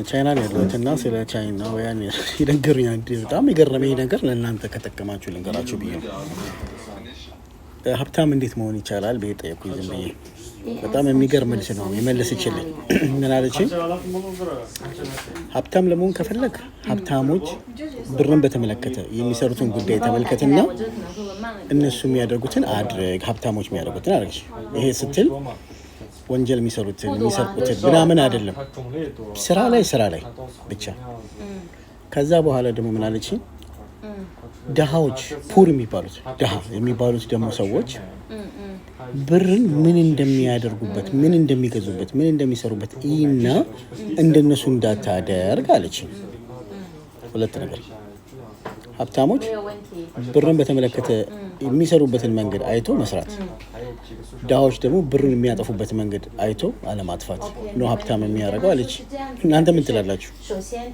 ቻይና ነው ያለሁት እና ስለ ቻይናውያን የነገሩኝ አንድ በጣም የገረመኝ ነገር ለእናንተ ከጠቀማችሁ ልንገራችሁ ብዬ ነው። ሀብታም እንዴት መሆን ይቻላል ብዬ ጠየኩኝ ዝም ብዬ። በጣም የሚገርም መልስ ነው የመለሰችልኝ። ምን አለችኝ? ሀብታም ለመሆን ከፈለግ ሀብታሞች ብርን በተመለከተ የሚሰሩትን ጉዳይ ተመልከትና እነሱ የሚያደርጉትን አድርግ፣ ሀብታሞች የሚያደርጉትን አድርግ። ይሄ ስትል ወንጀል የሚሰሩትን የሚሰርቁትን ምናምን አይደለም፣ ስራ ላይ ስራ ላይ ብቻ። ከዛ በኋላ ደግሞ ምን አለችኝ? ድሃዎች poor የሚባሉት ድሃ የሚባሉት ደግሞ ሰዎች ብርን ምን እንደሚያደርጉበት፣ ምን እንደሚገዙበት፣ ምን እንደሚሰሩበት እና እንደነሱ እንዳታደርግ አለችኝ። ሁለት ነገር፣ ሀብታሞች ብርን በተመለከተ የሚሰሩበትን መንገድ አይቶ መስራት፣ ድሃዎች ደግሞ ብርን የሚያጠፉበት መንገድ አይቶ አለማጥፋት ነው ሀብታም የሚያደርገው አለች። እናንተ ምን ትላላችሁ? 首先。